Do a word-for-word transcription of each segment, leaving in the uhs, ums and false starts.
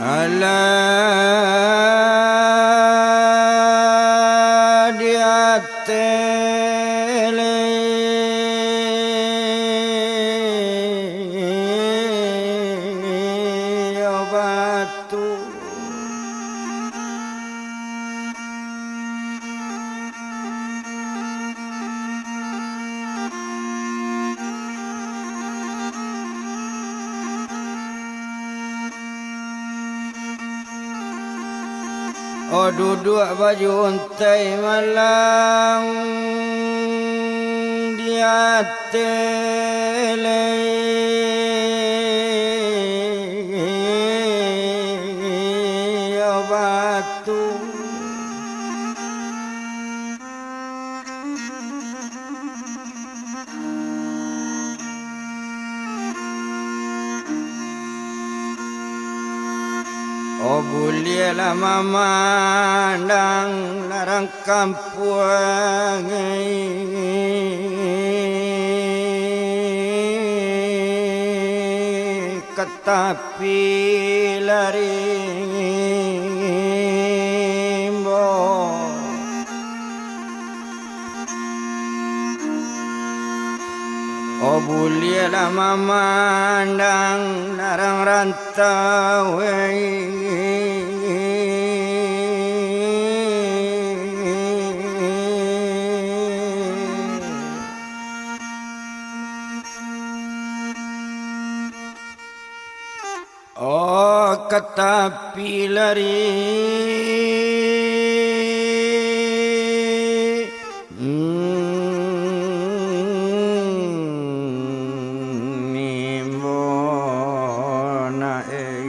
Alah di ateh leh batu. Oh, duduak bajuntai malang di ateh leh batu. Oh, buliahlah mamandang larang kampuang ka tapi lari rimbo. Oh, buliahlah mamandang larang rantau. Oh, ka tapi lari rimbo na, eh.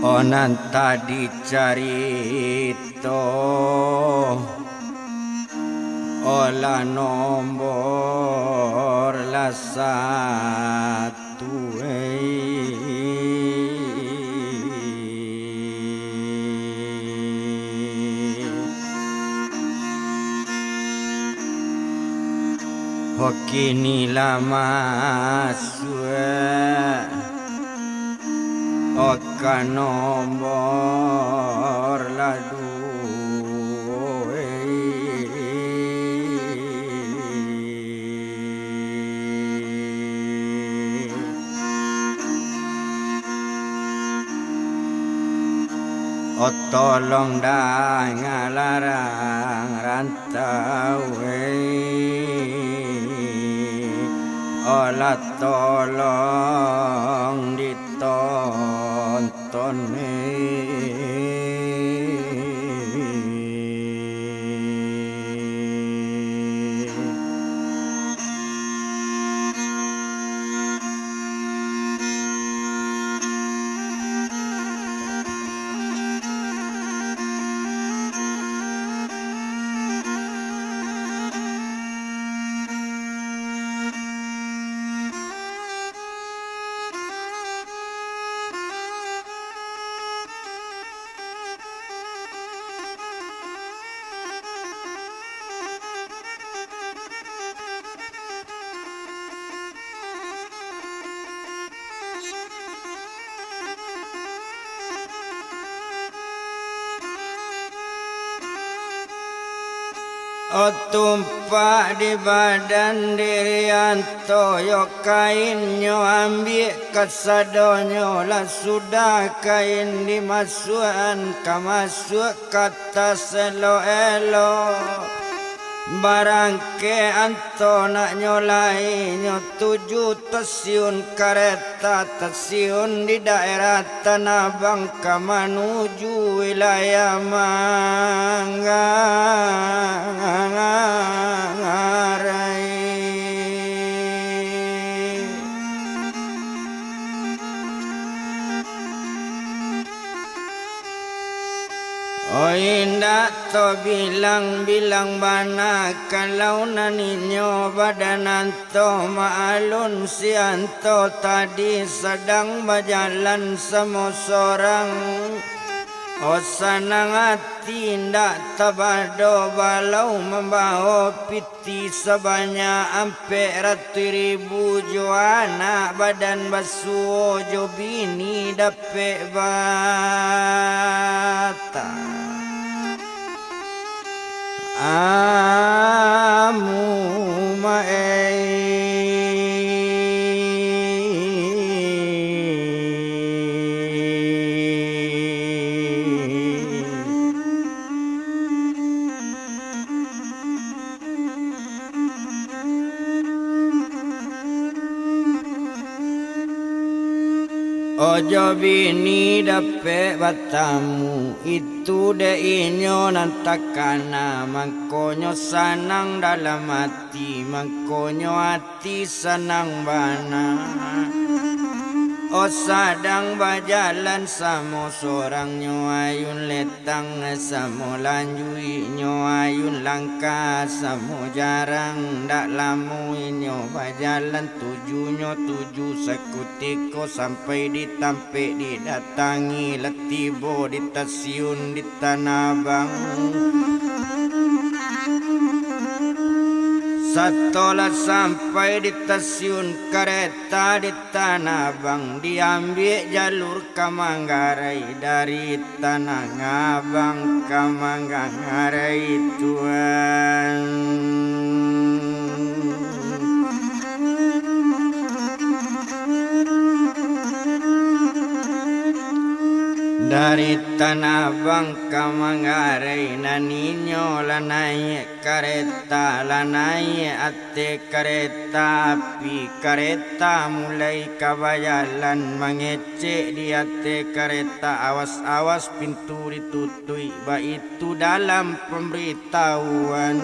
Oh, nan tadi carito, oh, lah nombor lah satu, eh. Ho kini lah masuak, ho ka nombor lah duo, eh. Oh, tolong danga larang rantau, eh. Oh, lah tolong ditonton, eh. Oh, tumpak di badan diri anto, yo kainnyo ambiak kasadonyo, lah sudah kain dimasuakan ka masuak ka tas elok-elok. Barangkek anto nak nyolai nyo tuju stasiun kareta, stasiun di daerah Tanah Abang ka manuju wilayah Manggarai. Oh, indak tabilang-bilang bana, kalau nan inyo badan anto maalun, si anto tadi sadang bajalan samo sorang. Oh, sanang ati indak tabado, balau mambawo pitih sabanyak ampek ratuih ribu, jo anak badan basuo, jo bini dapek batang. Amu maei. Ojo bini dapek batamu, itu dek inyo nan takana, mangkonyo sanang dalam ati, mangkonyo ati sanang bana. Oh, sadang bajalan samo sorangnyo ayun letang, samo lanjuiknyo ayun langkah, samo jarang, ndak lamo inyo bajalan, tujunyo tuju sakutiko sampai di tampek didatangi, lah tibo di stasiun di Tanah Abang. Satolah sampai di stasiun kareta di Tanah Abang, diambiak jalur ka Manggarai, dari Tanah Abang ka Manggarai, tuan. Dari Tanah Abang ka Manggarai, nan inyo lah naiak kareta, lah naiak ateh kareta api, kareta mulai ka bajalan, mangecek di ateh kareta, awas-awas pintu ditutuik, baitu dalam pambaritahuan.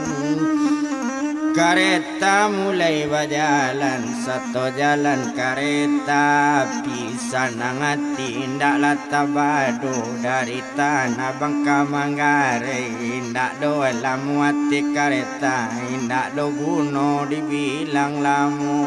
Kareta mulai bajalan, sato jalan kareta api, sanang ati indaklah tabado, dari Tanah Abang ka Manggarai, indak doh lamo ateh kareta, indak doh guno dibilang lamo.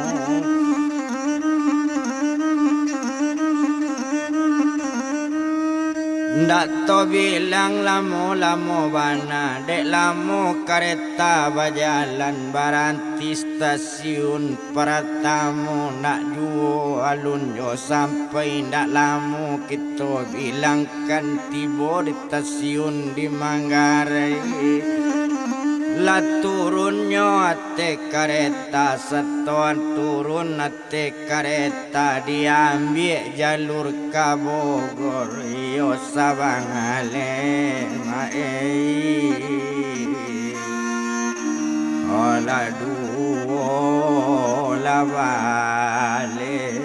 Ndak tabilang lamo-lamo bana, dek lamo kareta bajalan, baranti stasiun paratamo, ndak juo alun jo sampai, ndak lamo kito bilangkan tibo di stasiun di Manggarai. Lah turunnyo ateh kareta, satoan turun ateh kareta, diambiak jalur ka Bogor, iyo sabang alek maei. Alah duo lah balek.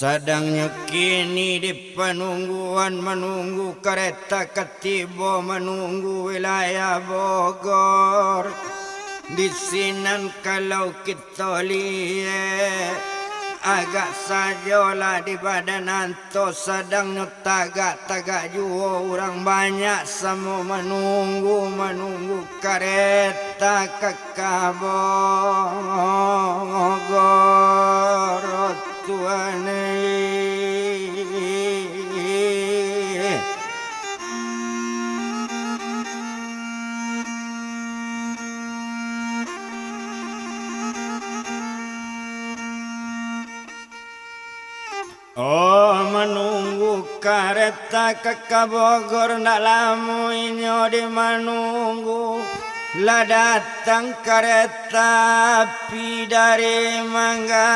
Sadangnyo kini di panungguan, manunggu kareta ka tibo, manunggu wilayah Bogor. Di sinan kalau kito liek, agak sajolah di badan anto, sadangnyo tagak-tagak juo urang, banyak samo manunggu, manunggu kareta ka ka Bogor, tuan. Oh, manunggu kareta ka, ka Bogor, ndak lamo inyo di manunggu, lah datang kareta api dari Manggarai.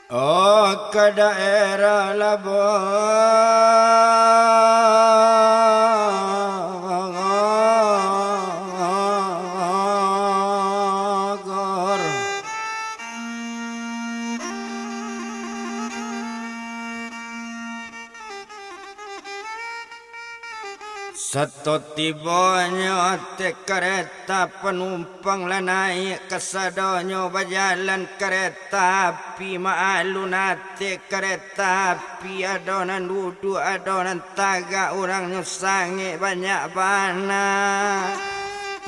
Oh, ka daerah Labogor. Sato tibonyo ateh kareta, panumpang lah naiak, kasadonyo bajalan kareta api. Maalun ateh kareta api, ado nan duduak, ado nan tagak, urangnyo sangek banyak bana.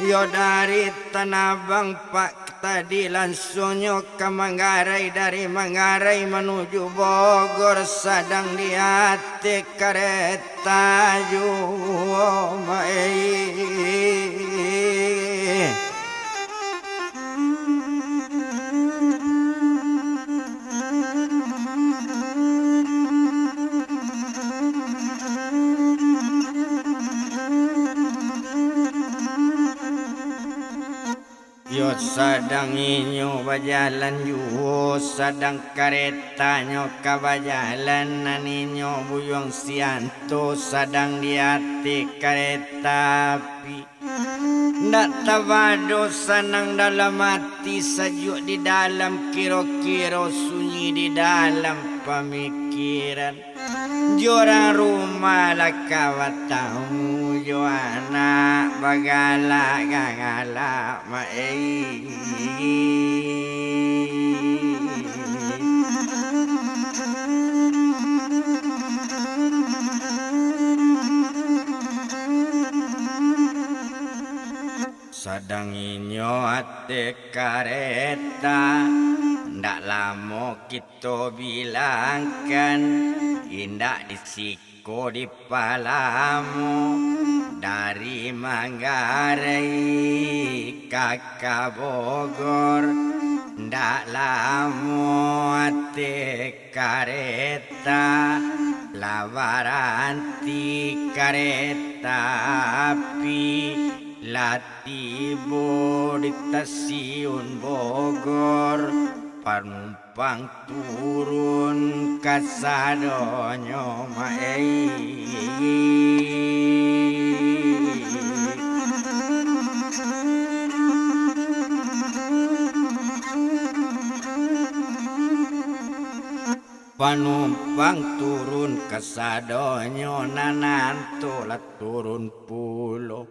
Iyo, dari Tanah Abang, Pak, tadi langsuangnyo ka Manggarai, dari Manggarai manuju Bogor, sadang di ateh kareta juo, Mak, eh. Yo, sadang inyo bajalan juo, sadang karetanyo ka bajalan, nan inyo Buyuang Sianto sadang di ateh kareta api. Ndak tabado sanang dalam ati, sajuak di dalam kiro-kiro, sunyi di dalam pamikiran. Jo urang rumah lah ka batamu, jo anak bagalak gagalak, Mak, eh. Sadang inyo ateh kareta, ndak lamo kito bilangkan, indak di siko di Palamo, dari Manggarai ka, ka Bogor, ndak lamo ateh kareta, lah baranti kareta api, lah tibo di stasiun Bogor, panumpang turun kasadonyo, Mak, eh. Panumpang turun kasadonyo, nan anto lah turun pulo.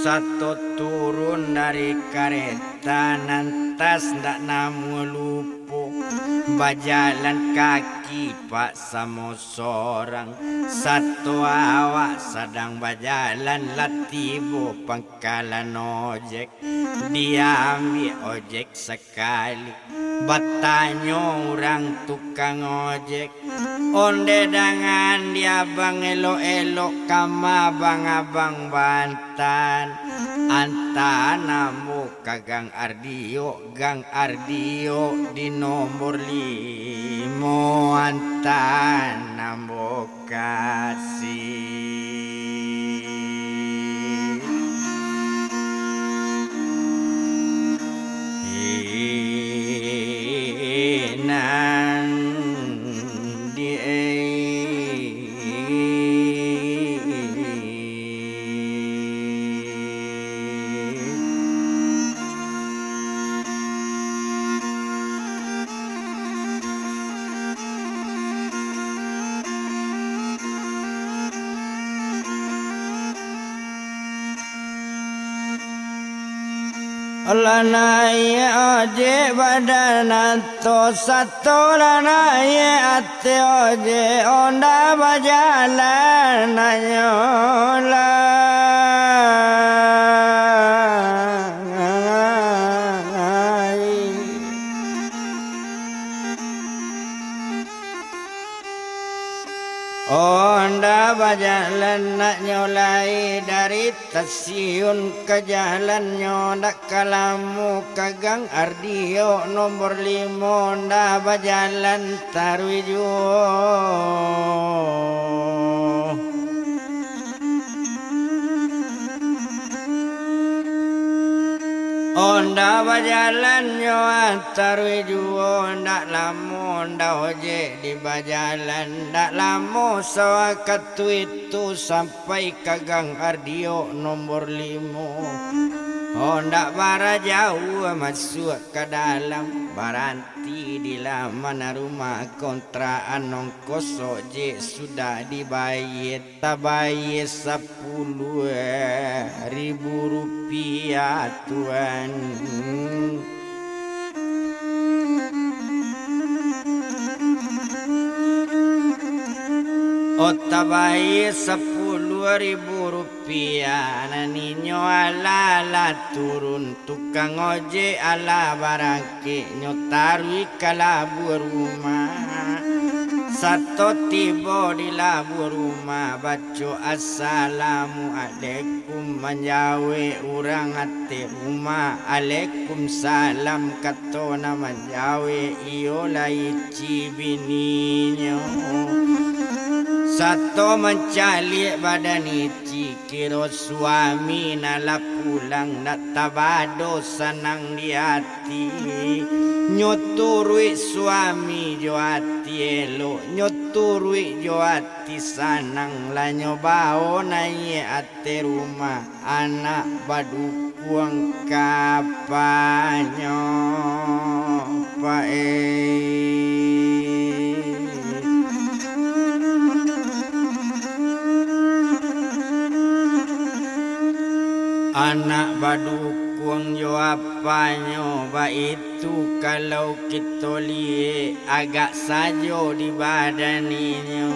Sato turun dari kareta, nan tas ndak namuah lupo. Bajalan kaki, Pak, samo sorang. Sato awak sadang bajalan, lah tibo pangkalan ojek. Diambiak ojek sakali. Batanyo urang tukang ojek, "Onde dangan di abang elok-elok, kama abang-abang baantaan?" "Antaan ambo ka Gang Ardiok, Gang Ardiok di nombor limo, antaan ambo kasih." Inan di Lah naiak ojek badan anto, sato lah naiak ateh ojek, onda bajalan anyo lai. Onda bajalan naknyo lai, dari stasiun ka jalannyo, ndak ka lamo ka Gang Ardiok nombor limo, onda bajalan taruih juo. Onda bajalan nyo taruih juo, ndak lamo onda ojek di bajalan, ndak lamo sawakatu itu sampai ka Gang Ardiok nombor limo. Onda bara jauah masuak ka dalam, baranti di laman rumah kontrakan, ongkos ojek sudah dibayia. Tabayia sapuluah ribu rupiah, Tuan. Oh, tabayia sapuluah ribu rupiah, nan inyo alah-alah turun. Tukang ojek alah barangkek, nyo taruih ka labuah rumah. Sato tibo di labuah rumah, baco assalamualaikum, manjawek urang ateh rumah. Alaikumsalam, kato nan manjawek, iyo lai Ici bininyo. Sato mancaliak badan Ici, kiro suami nan lah pulang, ndak tabado sanang di ati. Nyo turuik suami jo ati elok, nyo turuik jo ati sanang, lah nyo bao naiak ateh rumah. Anak badukuang ka apanyo, Pak, eh. Anak badukuang jo apanyo, baitu kalau kito liek, agak sajo di badan inyo.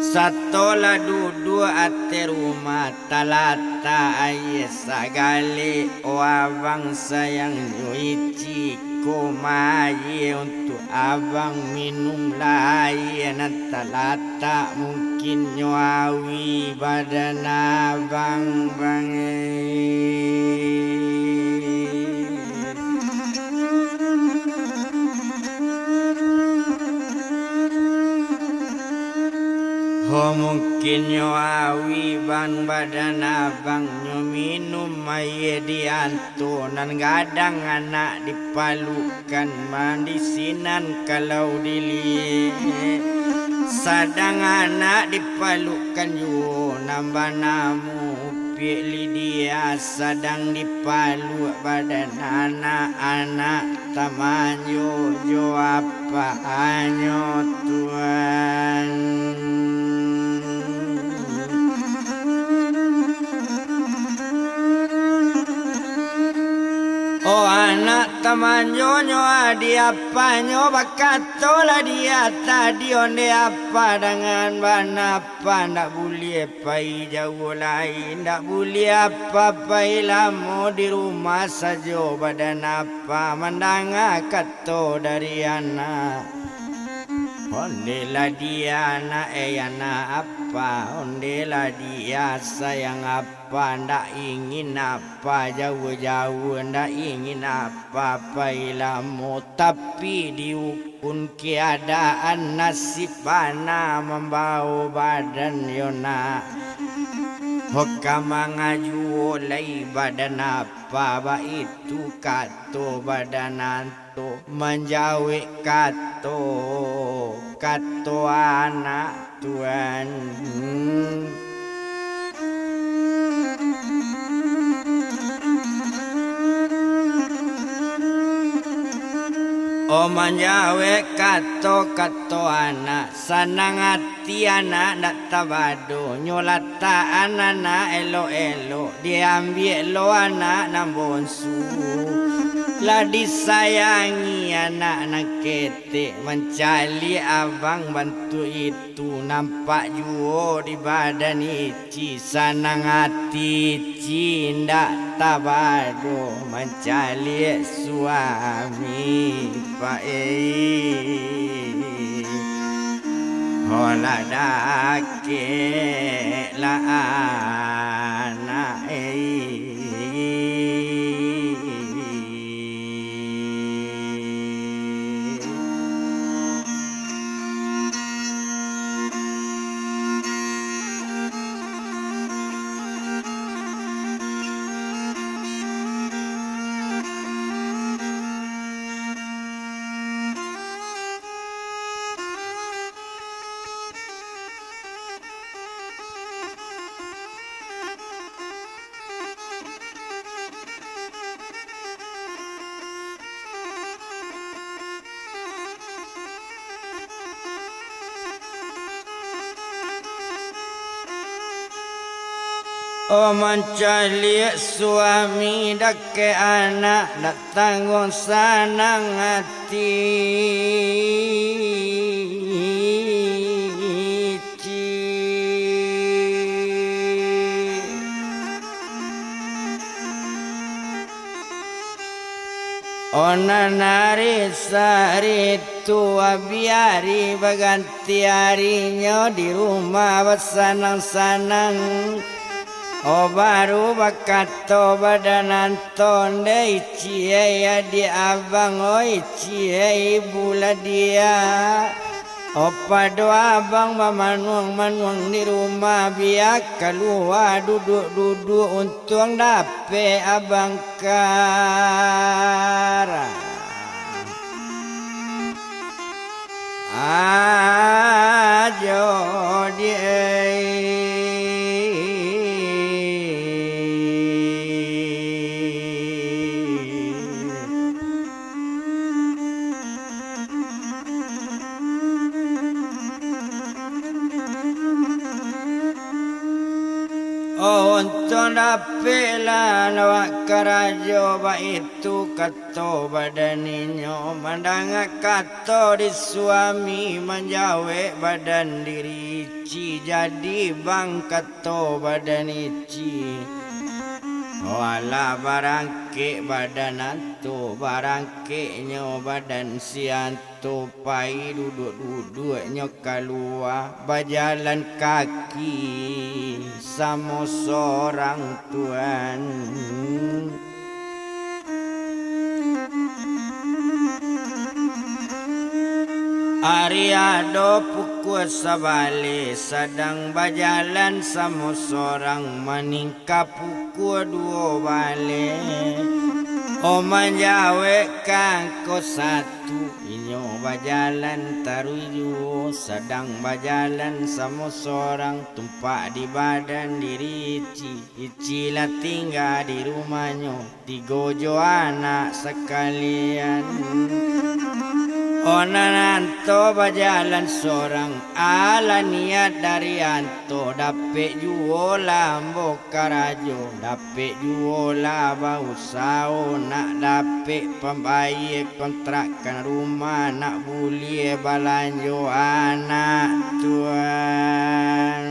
Sato lah duduak ateh rumah, talatak aia sagaleh, oh abang sayangnyo, Ici ko maaia untuak abang, minumlah aia nan talatak, mungkin nyo auih badan abang, Bang, eh. Ho, mungkin nyo auih, Bang, badan abang, nyo minum aia di anto nan gadang, anak dipalukkan, mandi sinan kalau diliek. Sadang anak dipalukkan juo nan banamo Piak Lidia, sadang dipaluak badan anak-anak tamanjo jo apanyo, Tuan. Oh, anak tamanjonyo, adi apanyo, bakatolah dia tadi, onde apa dangan bana apa, ndak buliah pai jauah lai, ndak buliah apa pai lamo di rumah sajo, badan apa mandanga kato dari anak. Ondelah dia anak, eh, anak apa, ondelah dia sayang apa, ndak ingin apa jauah-jauah, ndak ingin apa pai lamo, tapi di ukun keadaan nasib bana mambao badan yo nak. Ho, ka manga juo lai badan apa, baitu kato badan anto, manjawek kato, kato anak Tuan. Oh, manjawek kato, kato anak, sanang ati anak ndak tabado, nyo latakan anak elok-elok, diambiak lo anak nan bonsu. Lah disayangi anak nan ketek, mancaliak abang bantuak itu, nampak juo di badan Ici, sanang ati Ici ndak tabado, mancaliak suami, Pak, eh. Holah dakek lah anak, eh. Mancaliak suami dakek anak, dak tangguang sanang ati. Onan ari saritu, abiari baganti arinyo di rumah basanang-sanang. O baru bakato badan anto, ndeh ici ei adiak abang, oi ici ei ibu ladia. O pado abang bamanuang-manuang di rumah, bia kalua duduak-duduak, untuang dapek abang kara. Ajo di ei. Untuang dapeklah awak karajo, baitu kato badan inyo. Mandanga kato di suami, manjawek badan diri ici, jadi bang kato badan ici. Walah barangkek badan anto, barangkeknyo badan si anto. Tu pai duduak-duduaknyo kalua, bajalan kaki samo sorang tuan. Ari ado pukua sabaleh, sadang bajalan samo sorang, maning ka pukua duo baleh. O manjawek ka angko satu, inyo bajalan taruih juo, sadang bajalan samo sorang, tumpak di badan diri ici, ici lah tingga di rumahnyo, tigo jo anak sakalian. O nan anto bajalan sorang, alah niat dari anto, dapek juo lah ambo karajo, dapek juo lah bausaho, nak dapek pambayia kontrakan rumah, nak buliah balanjo anak tuan.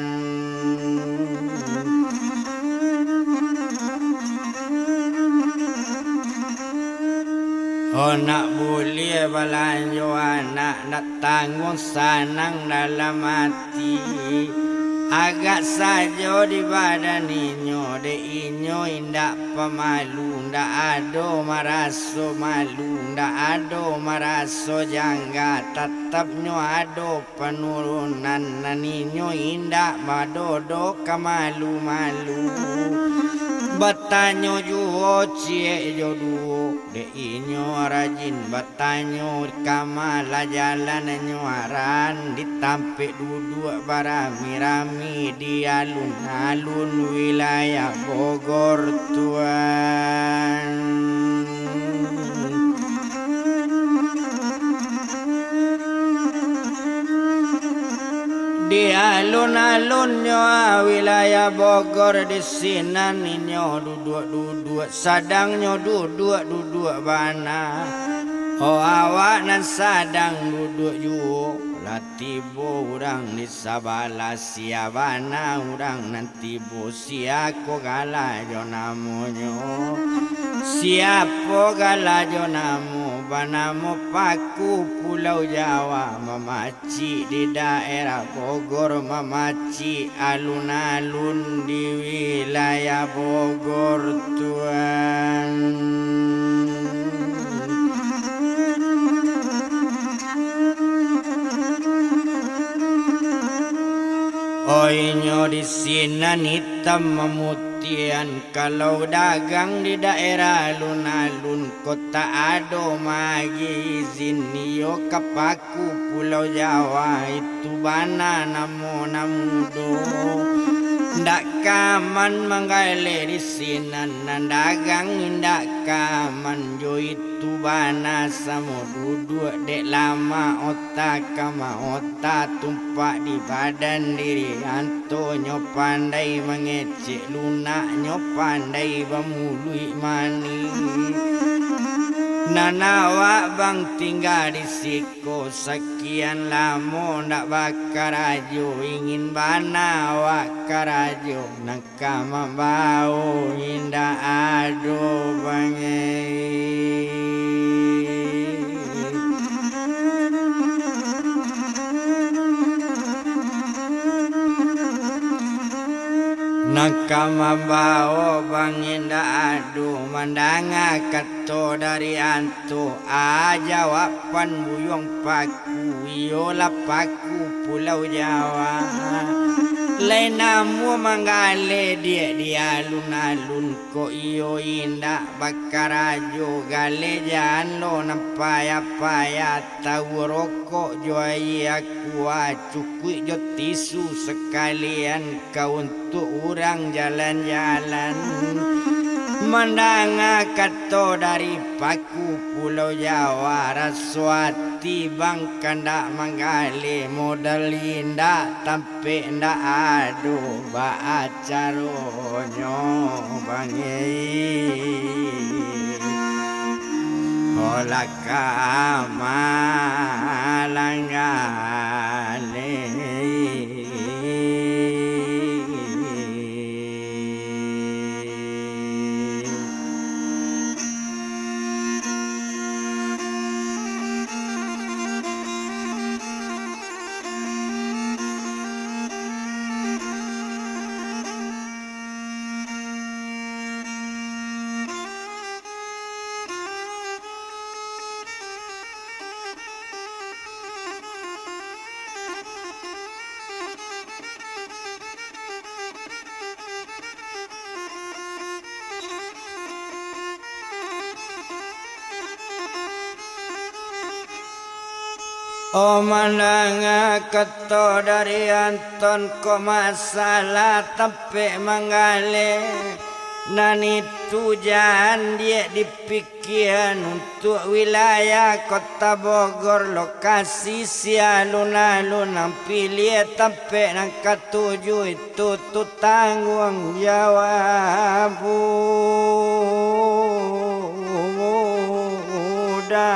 O nak buliah balanjo anak, nak tangguang sanang dalam ati. Agak sajo di badan inyo, dek inyo indak pamalu, ndak ado maraso malu, ndak ado maraso jangga, tatapnyo ado panurunan, nan inyo indak badodo ka malu-malu. Batanyo juo ciek jo duo, dek inyo rajin batanyo, ka ma lah jalannyo aran, di tampek duduak barami-rami di alun-alun wilayah Bogor tuan. Di alun-alunnyo wilayah Bogor, di sinan inyo duduak-duduak, sadangnyo duduak-duduak bana. O awak nan sadang duduak juo, lah tibo urang di sabalah, sia bana urang nan tibo, sia ko gala jo namonyo. Siapo gala jo namo, banamo Paku Pulau Jawa, mamacik di daerah Bogor, mamacik alun-alun di wilayah Bogor tuan. O inyo di sinan itam mamutiahan, kalau dagang di daerah alun-alun, kok tak ado maagiah izin, iyo ka Paku Pulau Jawa, itu bana namo nan mudo. Ndak ka aman manggaleh di sinan, nan dagang indak ka aman jo itu bana samo duduak, dek lamak ota ka maota tumpak di badan diri anto, nyo pandai mangecek lunak, nyo pandai bamuluik manih. Nan awak bang tingga di siko sakian lamo ndak bakarajo, ingin bana awak karajo, nan ka mambawo indak ado bangeh. Nan ka mambawo bangeh indak ado, mandanga kato dari anto, a jawaban buyuang paku, iyolah paku Pulau Jawa. Lai namuah manggaleh diak di alun-alun, kok iyo indak bakarajo, galeh jan lo nan payah-payah, tau rokok jo aia aqua, cukuik jo tisu sakalian ka untuak urang jalan-jalan. Mandanga kato dari paku Pulau Jawa, raso ati bang kandak manggaleh, modal indak, tampek indak ado, baa caronyo bangeh? Olah ka malang galeh. Oh, mandanga kato dari Anton, kok masalah tampek manggaleh, nan itu jan diak dipikian. Untuak wilayah Kota Bogor, lokasi si alun-alun, nan piliah tampek nan katuju, itu tu tangguang jawab Uda.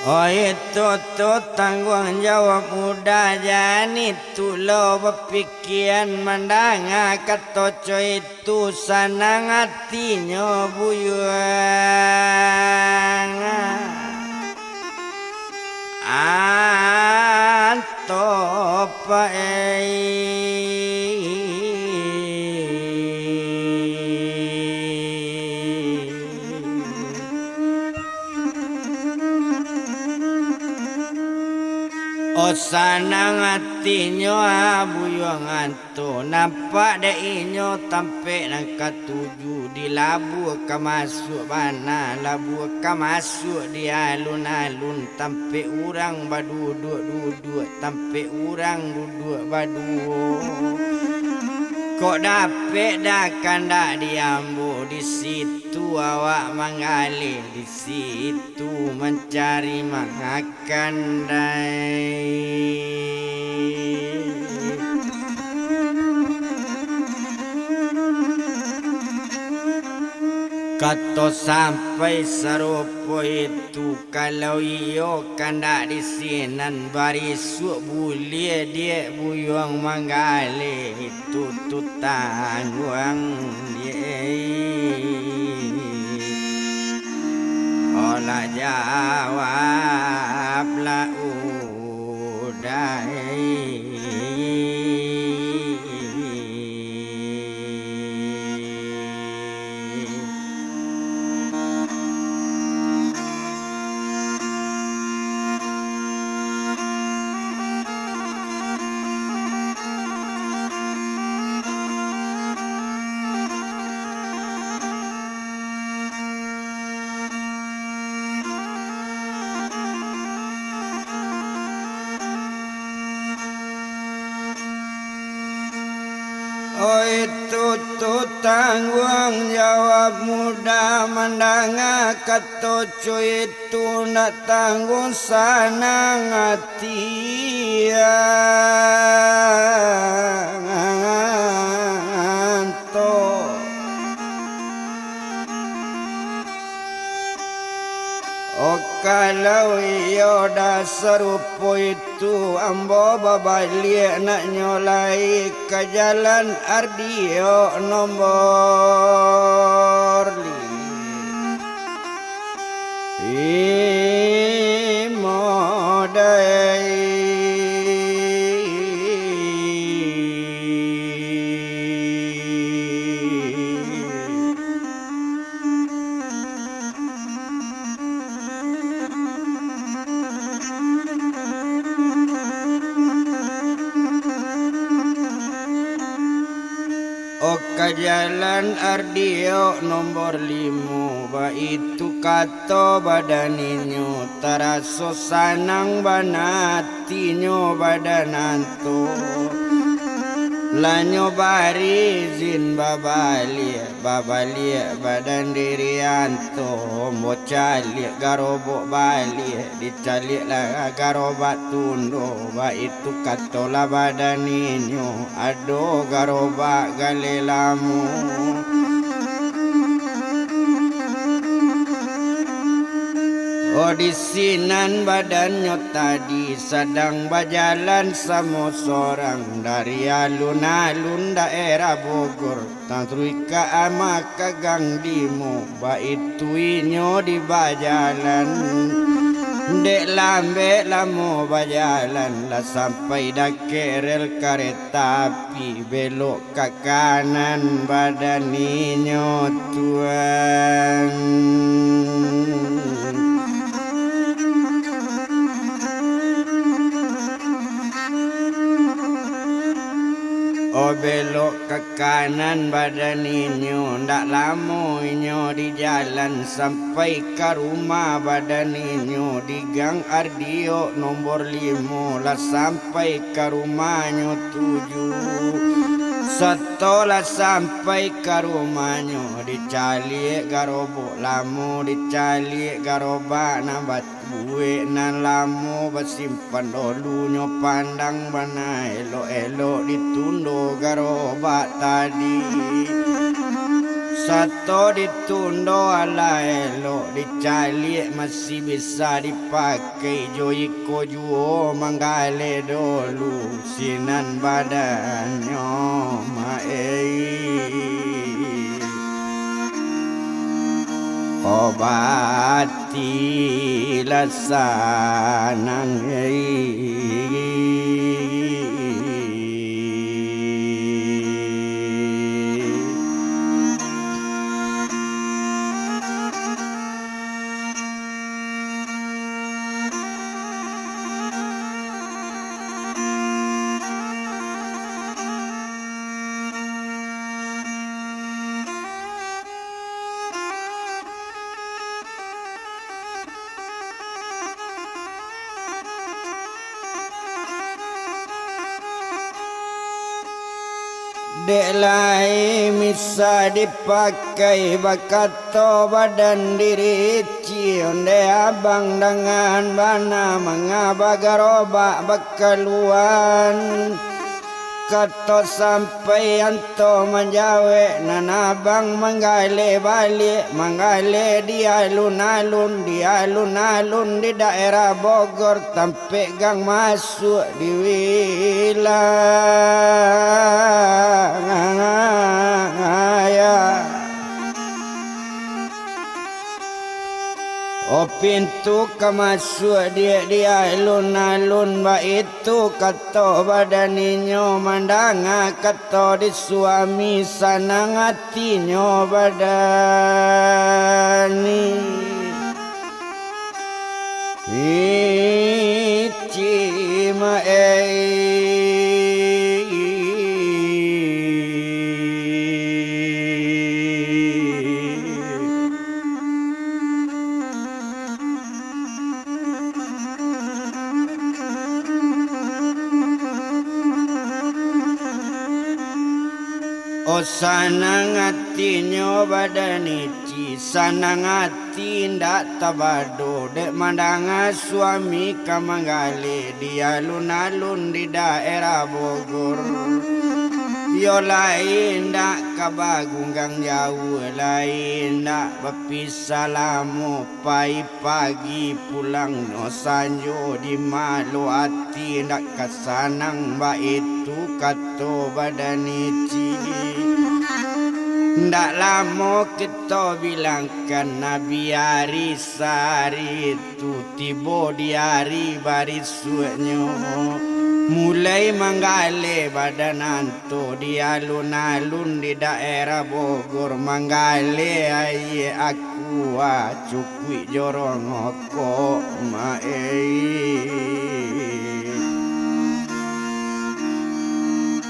Oh, itu tu tangguang jawab Uda, jan itu lo bapikian, mandanga kato co itu sanang atinyo buyuang Anto paei. Oh, sanang atinyo, ah, buyuang Anto. Nampak dek inyo tampek nan katuju, di labuah ka masuak bana, labuah ka masuak di alun-alun, tampek urang baduduak-duduak, tampek urang duduak baduo. Kok dapek dah kandak di ambo, di situ awak manggaleh, di situ mancari makan. Kandai. Kato sampai sarupo itu, kalau iyo kandak di sinan, barisuak buliah diak buyuang manggaleh itu tu tangguang diak. Olah jawablah Uda. Itu tu tangguang jawab muda, mandanga kato cuitu ndak tangguang sanang ati anto. O kalau iyo dah sarupo itu, ambo babaliak naknyo lai ka jalan Ardiok nombor limo dai. O ka jalan Ardiok nombor limo, baitu kato badan inyo, taraso sanang bana atinyo badan anto. Lah nyo bari izin babaliak, babaliak badan diri anto, ambo caliak garobok baliak, dicaliak lah garobak tundo, baitu kato lah badan inyo, ado garobak galeh lamo. O di sinan badannyo tadi sadang bajalan samo sorang dari alun-alun daerah Bogor, taruih ka Amak ka Gang Limo, baitu inyo di bajalan. Dek lambek lamo bajalan, lah sampai dakek rel kareta api, belok ka kanan badan inyo tuan. O belok ka kanan badan inyo, ndak lamo inyo di jalan, sampai ka rumah badan inyo di Gang Ardiok nombor limo, lah sampai ka rumahnyo tuju. Satolah sampai ka rumahnyo, dicaliak garobok lamo, dicaliak garobak nan bat- buek nan lamo basimpan dolu, nyo pandang bana elok-elok ditundo garobak tadi. Sato ditundo alah elok, dicaliak masih bisa dipakai jo iko juo manggaleh dolu. Sinan badannyo, Mak ei. Obatilah sanang ei. Dek lai misa dipakai bakato badan diri, cion dek abang dangan bana mangaba garobak bakaluan. Kato sampai anto manjawek, nan abang manggaleh baliak, manggaleh di alun-alun, di alun-alun di daerah Bogor, tampek gang masuak di wilayah. O pintu ka masuak di, di alun-alun, baitu kato badan inyo, mandanga kato di suami, sanang atinyo badan Icik Mak ei. Sanang atinyo badan Ici, sanang ati indak tabado, dek mandanga suami ka manggaleh di alun-alun di daerah Bogor. Iyo lai indak ka bagunggang jauah, lai indak bapisah lamo, pai pagi pulangnyo sanjo, di malo ati indak ka sanang, baitu kato badan Ici. Ndak lamo kito bilangkan, nabi ari sahari tu tibo di ari barisuaknyo, mulai manggaleh badan anto di alun-alun di daerah Bogor, manggaleh aia aqua, cukuik jorong kok, ma-ei.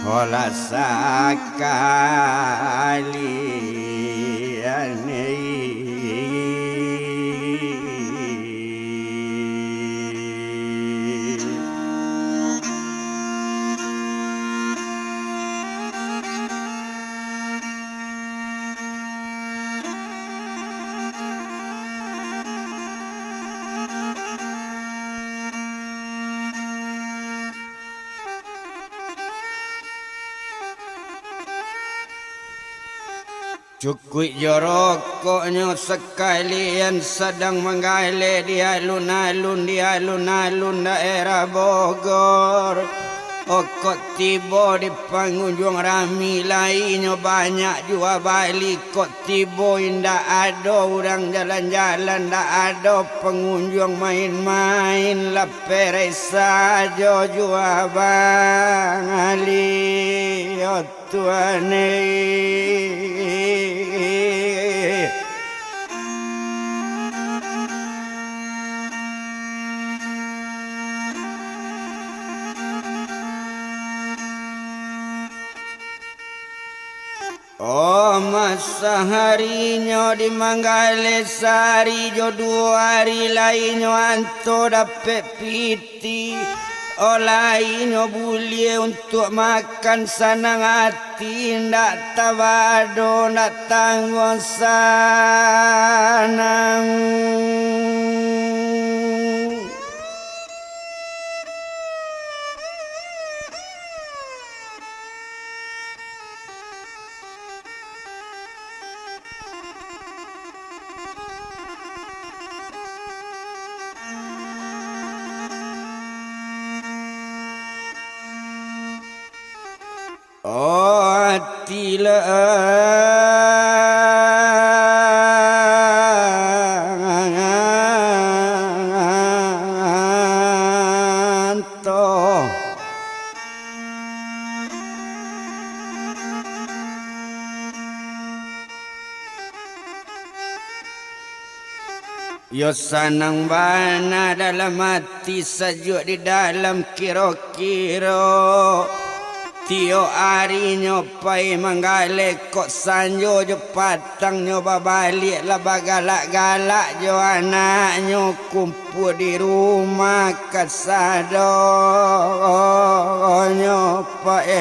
Holah sakalian, ei. Cukuik jo rokoknyo sakalian sadang manggaleh di alun-alun, di alun-alun daerah Bogor. Okok tibo di pangunjuang rami, lainyo banyak jua bali. Kok tibo indak ado urang jalan-jalan, ndak ado pangunjuang main-main, lah perai sajo jua bali. Tuan e. Oh, masaharinyo di manggaleh, sahari jo duo ari lainyo anto dapek piti. Olai inyo buliah untuak makan, sanang ati indak tabado, indak tangguang sanang. Oh, ati lah anto. Yo sanang bana dalam ati, sajuak di dalam kiro-kiro. Tiok arinyo pai manggaleh, kok sanjo jo patangnyo babaliak, lah bagalak-galak jo anaknyo, kumpua di rumah kasadonyo pai.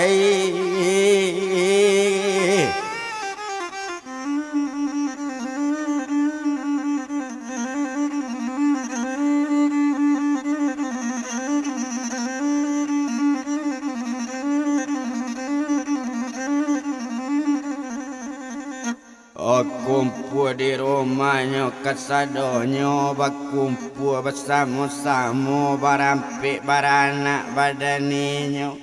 Oh, kumpua di rumahnyo kasadonyo, bakumpua basamo-samo, barampek baranak badan inyo.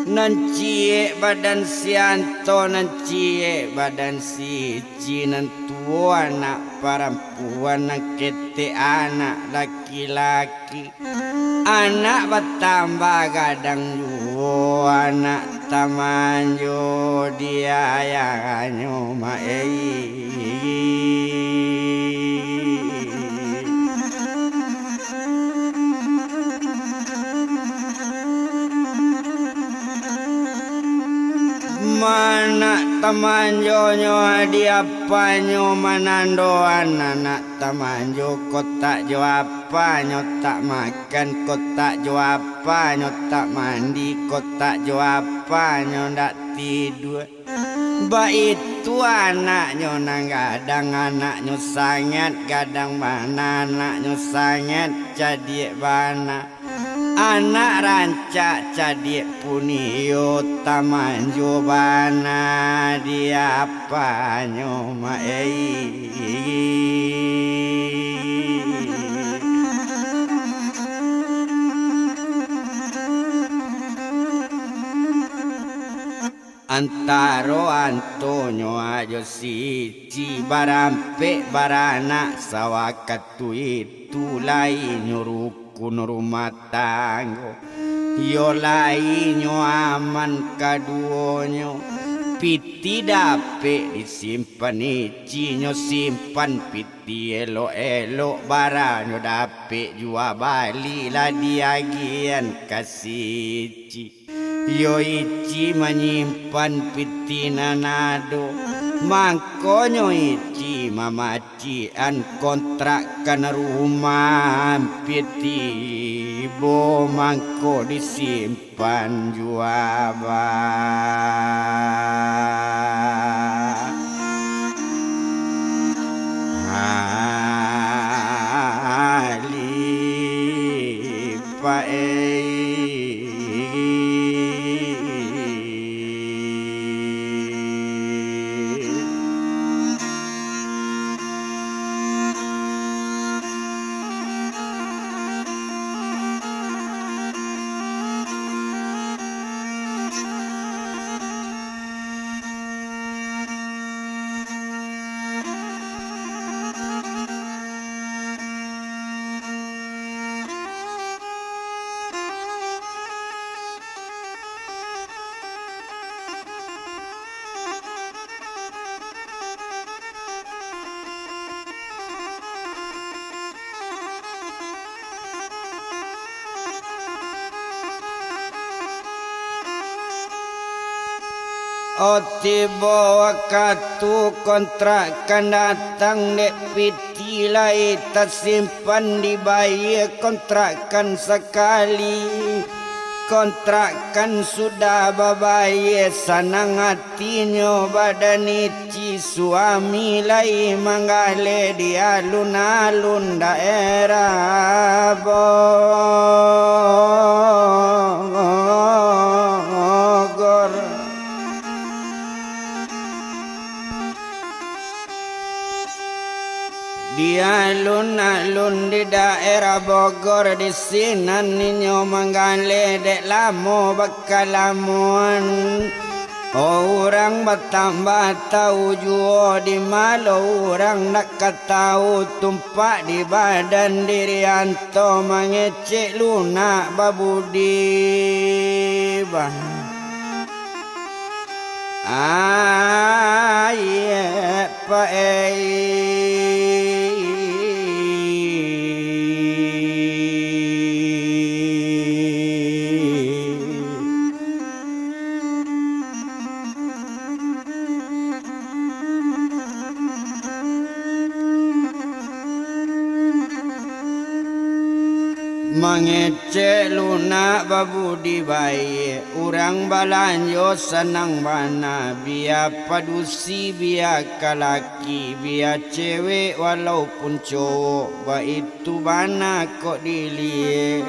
Nan ciek badan si Anto, nan ciek badan si Ici, nan tuo anak parampuan, nan ketek anak laki-laki. Anak batambah gadang juo, anak tamanjo di ayahnyo, mak ei. Manak tamanjonyo di apanyo, manandoan anak tamanjo, kok tak jo apanyo tak makan, kok tak jo apanyo tak mandi, kok tak jo apanyo ndak tidua. Baitu anaknyo nan gadang, anaknyo sangaik gadang bana, anaknyo sangaik cadiak bana. Anak rancak cadiak punyo tamanjo bana di apanyo ma-, ei. Antaro antonyo ajo si Ici barampek baranak sawakatu itu, lai nyo rukun rumah tanggo, iyo lai nyo aman kaduonyo. Pitih dapek disimpan Ici, nyo simpan pitih elok-elok, bara nyo dapek jua bali lah diagiahan ka si Ici. Iyo Ici manyimpan pitih nan ado, mangkonyo Ici mamacikan kontrakkan rumah pitih, bo mangko disimpan jua ba. Alif. Pae. Oh, tibo wakatu kontrakan datang, dek pitih lai tasimpan dibayie kontrakan sakali. Kontrakan sudah babayie, sanang atinyo badan Ici, suami lai manggaleh di alun-alun daerah Bogor. Di alun-alun di daerah Bogor, di sinan inyo manggaleh dek lamo bakalamoan. Urang batambah tau juo, di ma lo urang nak ka tau, tumpak di badan diri anto mangecek lunak babudi bah. Ayek paei. Mangecek lunak babudi baiak, urang balanjo sanang bana, bia padusi, bia kalaki, bia cewek walaupun cowok, baitu bana kok diliek.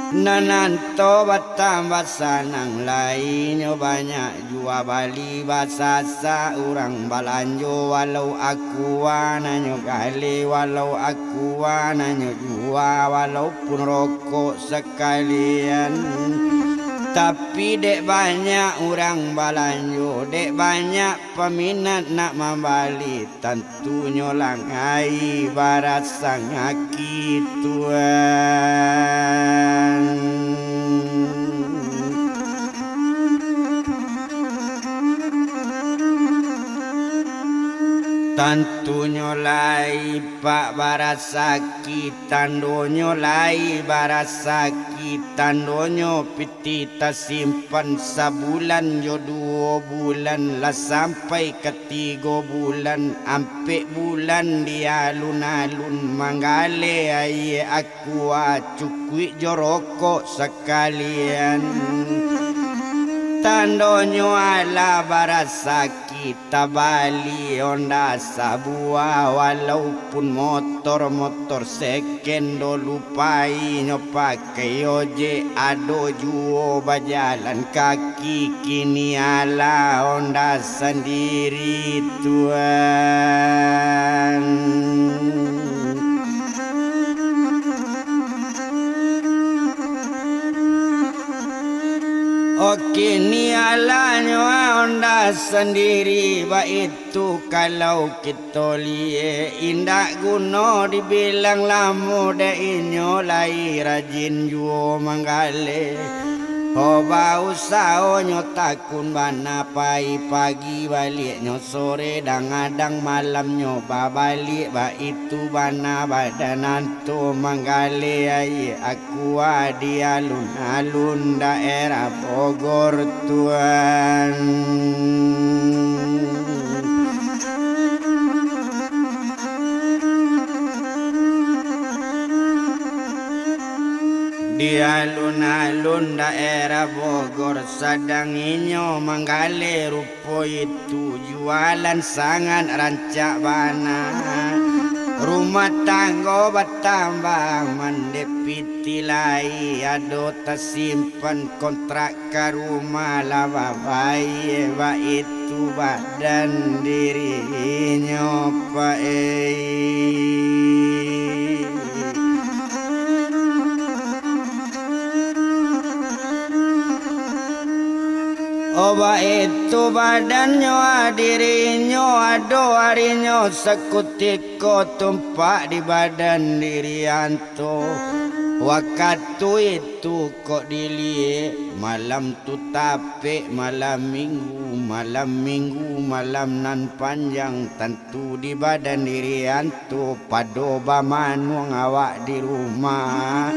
Nan anto batambah sanang, lainyo banyak jua bali basasak, urang balanjo walau akua nanyo gali, walau akua nanyo jua, walaupun rokok sakalian. Tapi dek banyak urang balanjo, dek banyak paminat nak mambali, tantunyo langai barasangaki tuan. Tantunyo lai pak barasaki, tandonyo lai barasaki, tandonyo pitih tasimpan sabulan jo duo bulan, lah sampai ka tigo bulan, ampek bulan di alun-alun manggaleh aia akua, cukuik jo rokok sakalian. Tandonyo alah barasaki tabali onda sabuah, walaupun motor, motor seken dulu painyo pakai ojek, ado juo bajalan kaki, kini alah onda sandiri, Tuan. Oke, ni alahnyo onda sandiri, baitu kalau kito liek, indak guno dibilang lamo, dek inyo lai rajin juo manggaleh. Ho, bausaho nyo takun bana, pai pagi baliaknyo sore, dangadang malamnyo babaliak, baitu bana badan anto manggaleh aia Kua di alun-alun daerah Bogor, Tuan. Di alun-alun daerah Bogor, sadang inyo manggaleh rupo itu, jualan sangat rancak bana. Rumah tanggo batambah, mandeh pitih lai ado tasimpan, kontrak ka rumah lah babayia, baitu badan dirinyo, Pak, ei. Oh, baitu badannyo, ah, dirinyo, ado arinyo sakutiko tumpak di badan diri anto. Wakatu itu kok diliek, malam tu tapek, malam minggu, malam minggu, malam nan panjang, tan- tu di badan diri anto, pado bamanuang awak di rumah.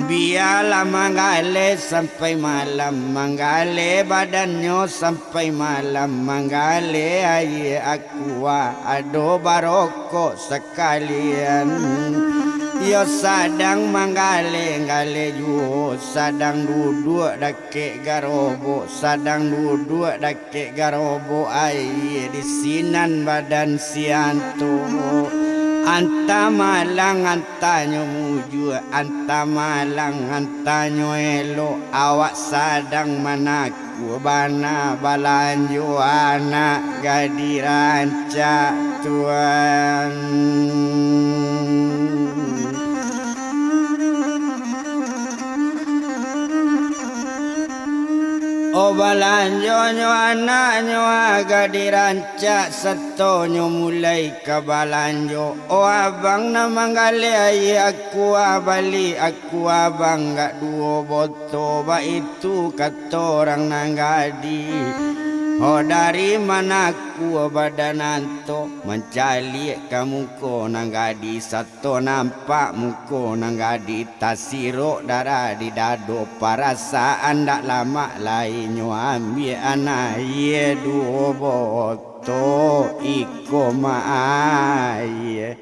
Bialah manggaleh sampai malam, manggaleh badannyo sampai malam, manggaleh aia Aqua, ado barokok sakalian. Iyo sadang manggaleh-galeh juo, sadang duduak dakek garobok, sadang duduak dakek Kek garobok aia di sinan badan si anto. Antah malang, antahnyo mujua, antah malang, antahnyo elok. Awak sadang manakua bana balanjo anak gadih rancak, Tuan. Oh, balanjonyo anaknyo agak dirancak, satonyo mulai ka balanjo. Oh, abang nan manggaleh aia Aqua, bali Aqua abang gak duo botol, baitu kato urang nan gadih. Oh, dari ma Aqua badan anto, mancaliak ka muko nan gadih, sato nampak muko nan gadih. Tasirok darah di dado, parasaan ndak lamak lai nyo ambiak aia duo botol iko ma aia.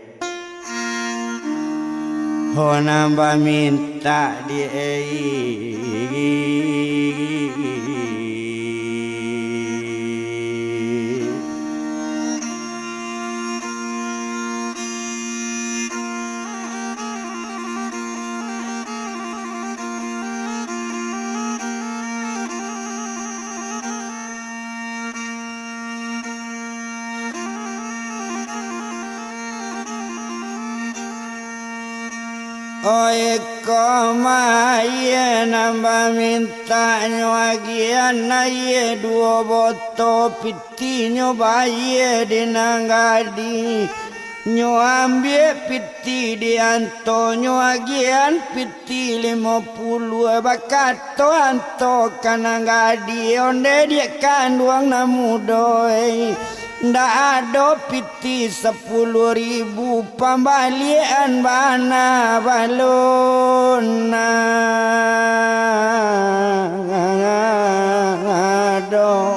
Ho nan bamintak di ei. Oi, ko ma aia nan bamintaknyo agiahan aia duo botol, pitihnyo baia di nan gadih. Nyo ambiak pitih di anto, nyo agiahan pitih limo puluah, bakato anto ka nan gadih, ondeh diak kanduang nan mudo, ei. Ndak ado pitih sapuluah ribu, pambaliakan bana balun nan ado.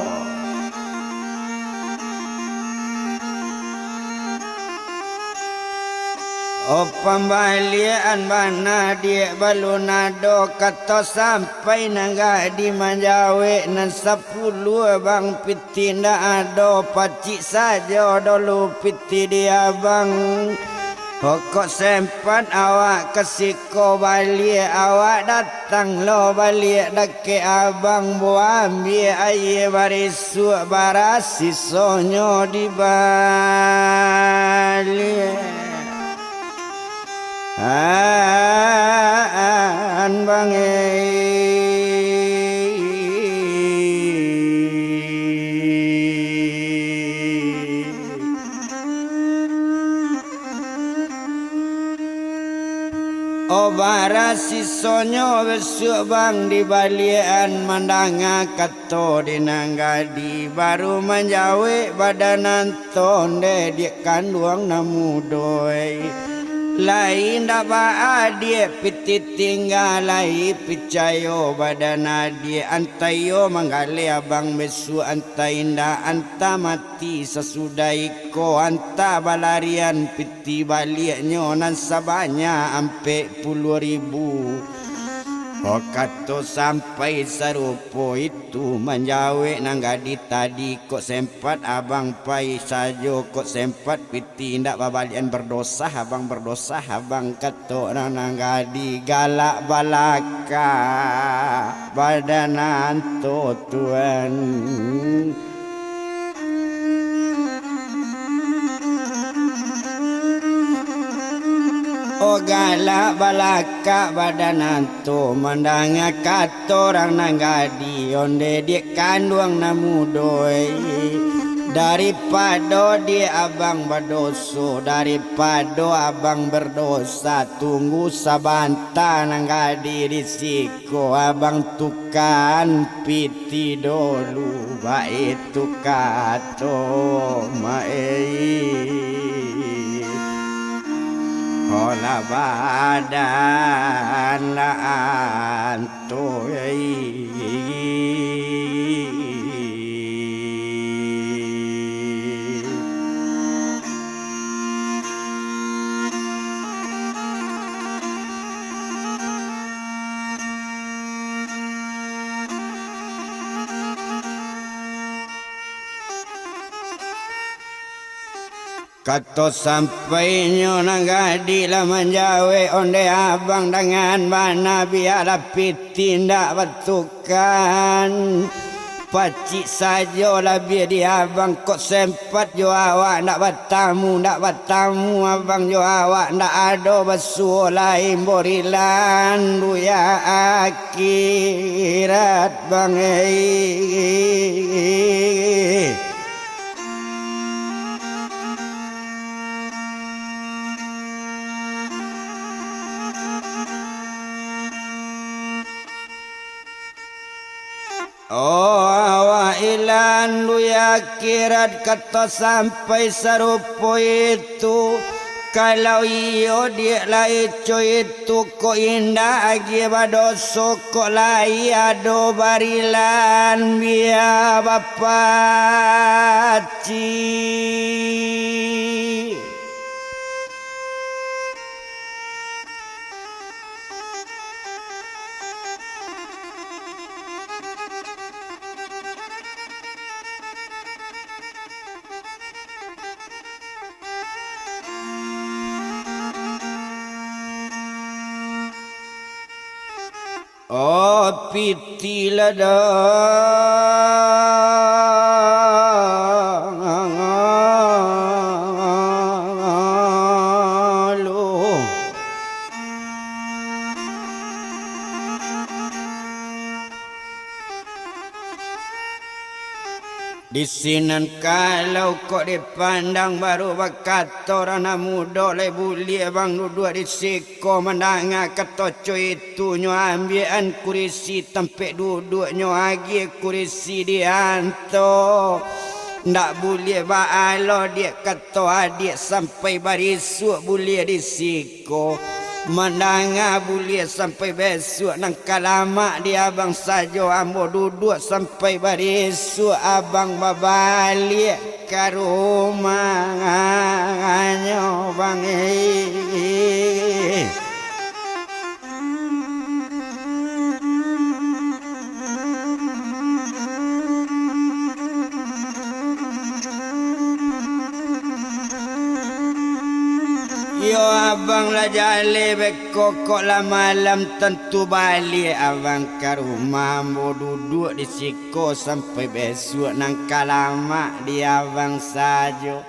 Oh, pambaliakan bana diak balun ado, kato sampai nan gadih manjawek, nan sapuluah bang pitih ndak ado, pacik sajo dulu pitih di abang. Pokok sempat awak ka siko baliak, awak datang lo baliak dakek abang, buah ambiak aia barisuak, barasisonyo di baliak. An bang ei. Oh, barasisonyo bisuak bang di baliakan mandanga kato di nan gadih, baru manjawek badan nan tonde diak kanduang nan mudo ei. Lai indak baa diak pitih tingga, lai picayo badan adiak, antah iyo manggaleh abang bisuak, antah indak, antah mati sasudah iko, antah balarian pitih baliaknyo nan sabanyak ampek puluah ribu. Oh, kato sampai sarupo itu manjawek nan gadih tadi, kok sempat abang pai sajo, kok sempat pitih indak babaliakan, berdosa abang, berdosa abang, kato nan gadih, galak balakak badan anto tuan. Oh, galak balakak badan anto, mandanga kato urang nan gadih, onde diak kanduang nan mudo ei. Daripado diak abang badoso, daripado abang berdosa, tunggu sabanta nan gadih di siko, abang tukaan pitih dolu, baitu kato maei. Pola badan anto ei. Kato sampainyo nan gadih lah manjawek, onde abang dangan bana, bialah pitih ndak batukan. Pacik sajo labiah di abang, kok sempat jo awak ndak batamu, ndak batamu abang jo awak, ndak ado basuo lai, borilan buya akhirat bang ei. Oh, awak ilan buya akhirat, kato sampai sarupo itu. Kalau iyo diak lai co itu, kok indak agiah badoso, kok lai ado barilan biak bapacik. Oh, pitih ladang. Di sinan kalau kok dipandang, baru bakato urang nan mudo, lai buliah bang duduak di siko mandanga kato co itu, nyo ambiakan kurisi tampek duduaknyo, agiah kurisi di anto. Ndak buliah baa lo diak kato adiak, sampai barisuak buliah di siko. Mandanga buliah sampai bisuak, nan ka lamak di abang sajo, ambo duduak sampai barisuak abang babaliak. ka rumahnyo, Bang, eh. Iyo, abang lah jaleh beko, kok lah malam, tantu baliak abang ka rumah. Ambo duduak di siko sampai bisuak, nan ka lamak di abang sajo.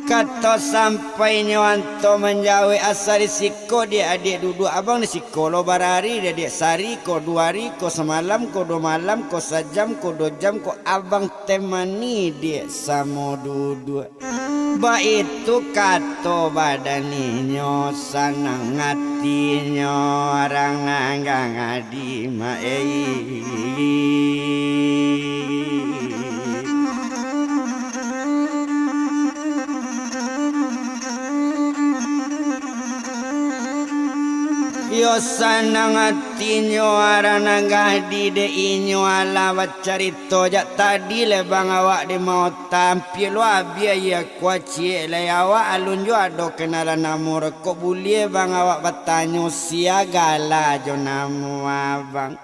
Kato sampainyo Anto manjawek, asa di siko diak, adiak duduak, abang di siko lo barari, diak sari ko, duo ari ko, samalam ko, duo malam ko, sajam ko, duo jam ko, abang temani diak samo duduak. Baitu kato badan inyo, sanang atinyo, arang nanggang adi ma-, ei. Iyo, sanang atinyo, arang nanggang adi dek inyo, alah bacarito jak tadi lai, bang, awak di mao tampik lo abiah, iyo kuaciek lai awak, alun juo ado kenalan namo rokok buliah, bang, awak batanyo sia gala jo namo abang.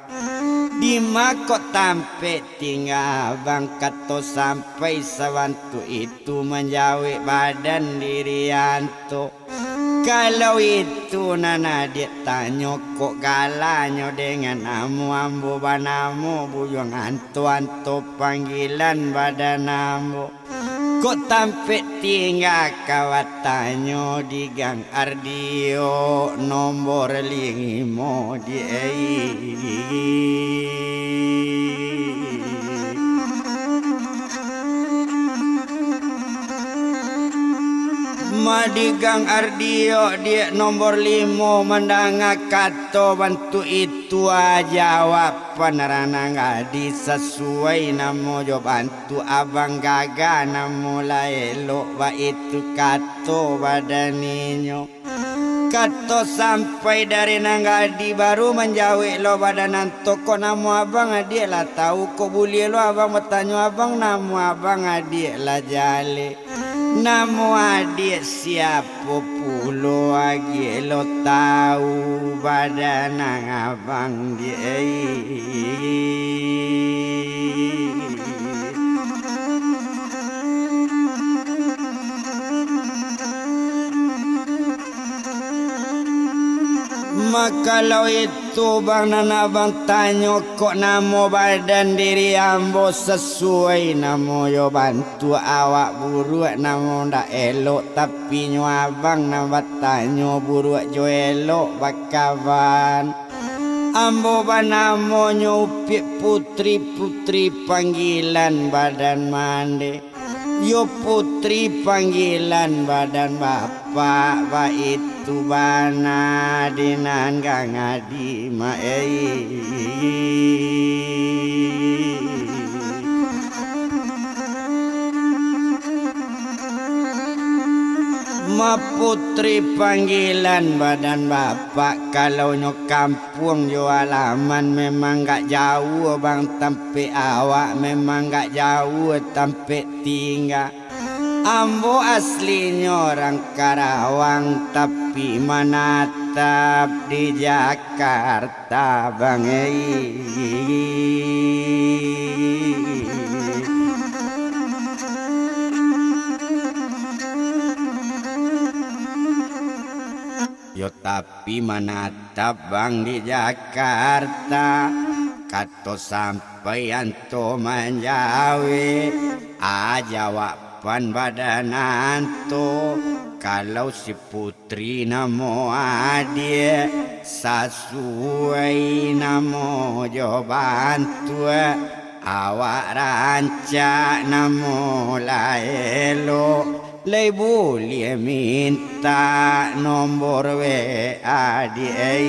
Dima kok tampek tingga abang, kato sampai sabantuk itu manjawek badan diri Anto. Kalau itu nan adiak tanyo, kok galanyo dengan namo ambo banamo Buyuang Anto, Anto panggilan badan ambo. Kok tampek tingga ka batanyo di gang Ardio nombor limo di ei. Madigang Ardio diak nombor limo mandanga kato bantuak itu, jawaban ranang adi sasuai namo jo bantuak abang, gaga namo lah elok, baitu kato badan inyo. Kato sampai dari nan gadi baru manjawek lo badan Anto, kok namo abang adiak lah tau, kok buliah lo abang batanyo abang, namo abang adiak lah jaleh. Namo adiak siapo pulo agiah lo tau badan abang di ei. Makalau itu bang nan abang tanyo, kok namo badan diri ambo sasuai namo yo bantuak awak, buruak namo ndak elok, tapi nyo abang nan batanyo buruak jo elok bakawan. Ambo banamonyo Upiak Putri, Putri panggilan badan mande. Yo Putri panggilan badan bapak, baitu bana di nan gangadi ma ei. Ma Putri panggilan badan bapak, kalau nyo kampuang jo alaman memang gak jauah bang, tampek awak memang gak jauah tampek tingga. Ambo aslinyo urang Karawang, tapi manatap di Jakarta bang ei. Yo tapi manatap bang di Jakarta, kato sampai Anto manjawek, jawaban badan Anto, kalau si Putri namo adiak, sasuai namo jo bantuak, awak rancak namo lah elok, lai buliah mintak nombor W A di ei.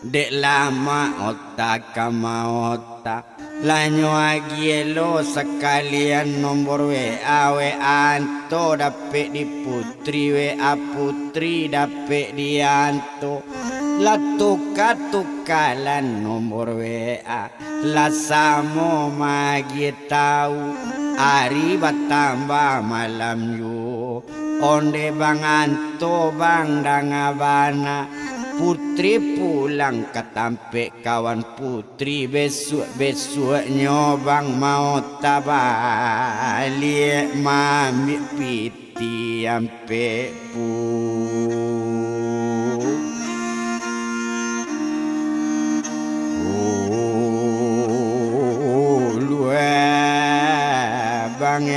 Dek lama ota ka maota, lanyo agiah lo sakalian nombor W A, W A anto dapek di Putri, W A Putri dapek di anto. Lah tuka-tukalan nombor W A, lah samo maagiah tahu, ari batambah malam juo. Onde bang anto bang danga bana, Putri pulang ka tampek kawan Putri, besuak-besuaknyo bang maota baliak maambiak pitih ampek pu-, puluah bang.